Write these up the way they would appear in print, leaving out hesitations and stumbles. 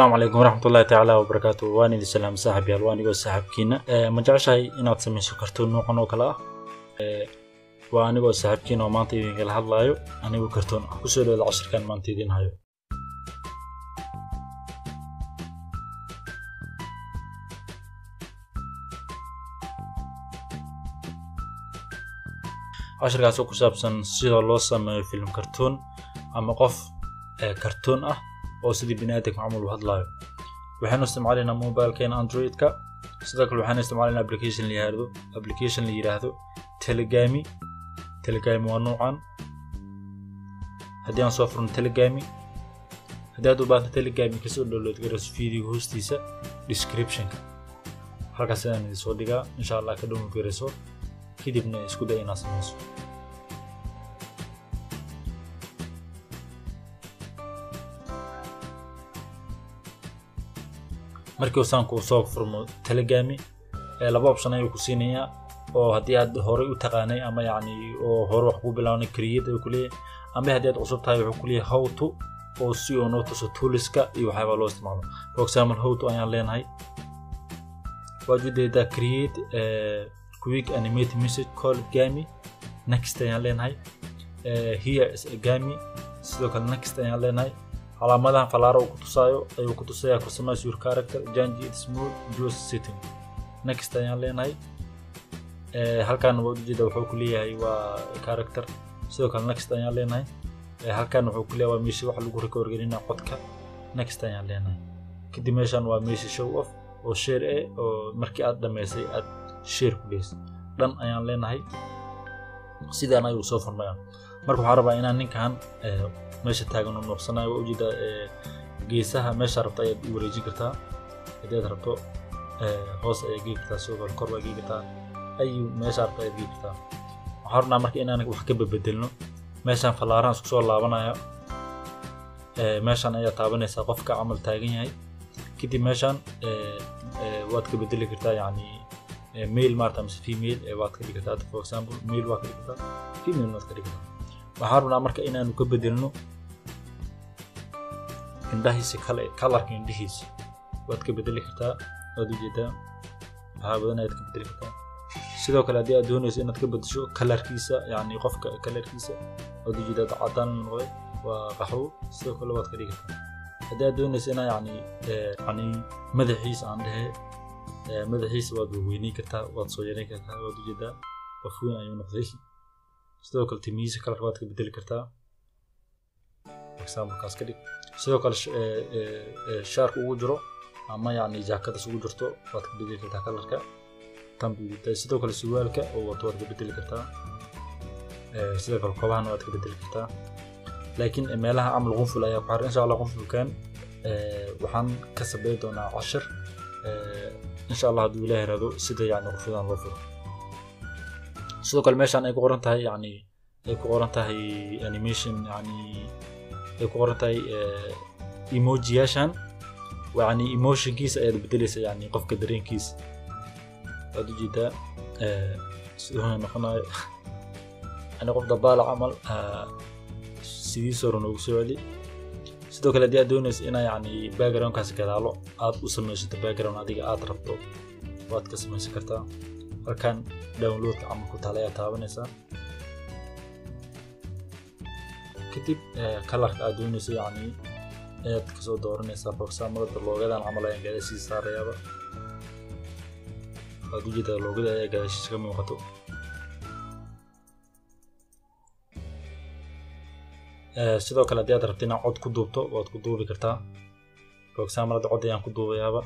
Asalaamu calaykum waraxmatullaahi tacaala wabarakaatu. Waan idin salaam saaxiibyaal, waa anigoo saaxiibkiina. Ma jeceshahay inaad samayso kartoon noocan oo kale ah? Waa anigoo saaxiibkiina oo maanta idinkala hadlaayo anigoo kartoon ah. Kusoo dhawaada cashirkan maanta idin hayo. Cashirkaas oo ku saabsan sida loo sameeyo film kartoon ama qof kartoon ah oo sidii bini'aadamka camal u hadlaayo. Waxaynu isticmaalaynaa mobilkeena Android-ka. Sidoo kale waxaynu isticmaalaynaa application la yiraahdo Telegami. Telegami waa noocan. Haddii aan soo furno Telegami, haddii aad u baahato Telegami kasoo download garayso video hoostiisa description-ka, halkaas ayaan idin soo dhigaa, insha Allah ka download garayso, kadibna isku day inaad samayso. Markii uu saan kuu soo furmo Telegami, laba option ayuu ku siinayaa oo haddii aad horey u taqaanay ama yacni oo hore wax kuu bilaabnay create ayuu ku leeyahay, ama haddii aad cusub tahay wuxuu ku leeyahay how to, oo si uu noo tuso toolska iyo waxyaabaa loo isticmaalo. For example, how to ayaan leenahay. Waad ujeedaa create quick animate message called Gami, next ayaan leenahay. Here is a Gami, sidoo kale next ayaan leenahay. Calaamadahan falaaro uu ku tusaayo ayuu ku tusayaa customize your character, change its mode, choose setting, next ayaan leenahay. Halkan waad ujeedaa wuxuu ku leeyahay waa character, sidoo kale next ayaan leenahay. Halkan wuxuu ku leeyahay waa meesha wax lagu record galinaya codka, next ayaan leenahay. Kadib meeshan waa meesha show off oo share oo markii aad dhamaysay aad share ku dhehayso, dhan ayaan leenahay. Sidaan ayuu soo furmayaa. Marka waxaan rabaa inaan ninkan meesha taagan oo nuuxsanayo. Waa ujeedaa geesaha meesha rabto ayaad u wareejin kartaa. Haddii aad rabto hoos ayaad gei kartaa, sidoo kale kor waa gei kartaa, ayu meesha rabto ayaad gei kartaa. Waxaan rabnaa marka inaan wax ka bebedelno. Meeshaan fallaarahan isku soo laabanaya, meeshaan ayaa taabanaysaa qofka camal taagan yahay. Kadib meeshaan waad ka bedeli kartaa, yacni male maarata mise female waad ka dhigi kartaa. For example, male waa ka dhigi kartaa, female waad ka dhigi kartaa. Waxaan rabnaa marka inaanu ka bedelno indhahiisa kale, kalarka indhihiisa waad ka bedeli kartaa. Waad ujeedaa waxaa badan ayaad ka bedeli kartaa. Sidoo kale haddii aad doonayso inaad ka bedesho kalarkiisa, yacni qofka kalarkiisa, waad ujeedaa cadaan noqday, waa qaxwo, sidoo kale waad ka dhigi kartaa. Haddii aad doonayso inaa yacni madaxiisa aan dhehe, madaxiisa waad weyneyn kartaa, waad soo yareyn kartaa. Waad ujeedaa qof weyn ayuu noqday. Sidoo kale timihiisa kalarka waad ka bedeli kartaa, example-kaas ka dhig. Sidoo kale shaarka ugu jiro ama yacni jaakadas ugu jirto waad ka bedeli kartaa kalarka tan. Sidoo kale surwaalka oo wato waad ka bedeli kartaa. Sidoo kale kobahana waad ka bedeli kartaa. Laakiin meelaha camal qunful ayaa ku xiran. Insha Allah qunfulkan waxaan ka sameyn doonaa cashir insha Allah hadduu Ilaahay yiraahdo sida yacni qunfulkan loo furo. Sidoo kale meeshaan ay ku qoran tahay, yacni ay ku qoran tahay animation, yacni ay ku qoran tahay emojiyaashan, yacni emotionkiisa ayaad bedelaysaa, yacni qofka dareenkiisa. Waad ujeedaa siduu noqonayo, yani qof dabaala camal sidiisa hore noogu soo celi. Sidoo kale haddii aad doonayso inaa yacni backgroundkaas gadaalo aad u samaysato background adiga aad rabto, waad ka samaysan kartaa. Halkan downloadka camal ku taal ayaa taabanaysaa. Kadib kalarka aad doonayso yacni ayaad kasoo dooranaysaa. For example, loogadan camal ayaan gadaashiisa saarayaaba. Waad ujeedaa loogada ayaa gadaashiisa ka muuqato. Sidoo kale haddii aad rabto inaad cod ku duubto waad ku duubi kartaa. For example, hadda cod ayaan ku duubayaaba.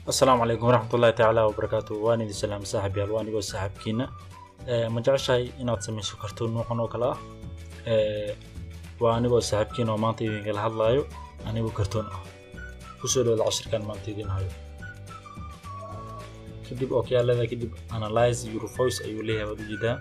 Asalaamu calaykum waraxmatullaahi tacaala wabarakaatu. Waan idin salaam saaxiibyaal, waa anigoo saaxiibkiina. Ma jeceshahay inaad samayso kartoon noocan oo kale ah? Waa anigoo saaxiibkiina oo maanta idinkala hadlaayo anigoo kartoon ah. Kusoo dhawaada cashirkan maanta idin hayo. Kadib okay leedahay, kadib analyze your voice ayuu leeyahay. Waad ujeedaa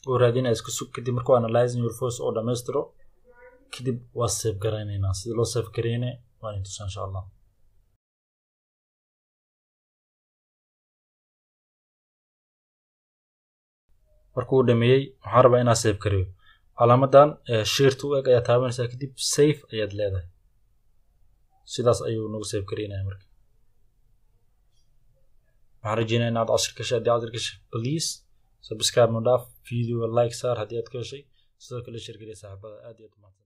Oo raadinaya, iska sug. Kadib markuu analyzing your voice oo dhammaystiro kadib, waa save garaynaynaa. Sida loo save garayna waan intusaa, insha Allah. Markuu dhameeyey, waxaan rabaa inaan save gareeyo. Calaamadan share u eg ayaa taabanaysaa, kadib save ayaad leedahay. Sidaas ayuu nagu save gareynaya. Marka waxaan rajeynaya inaad cashir ka heshay. Haddii cashir ka heshay, please subscribe no dhaaf, video like saar haddii aad ka heshay, sidoo kale share geliya saaxiibada. Aad iyo aad umahadsan.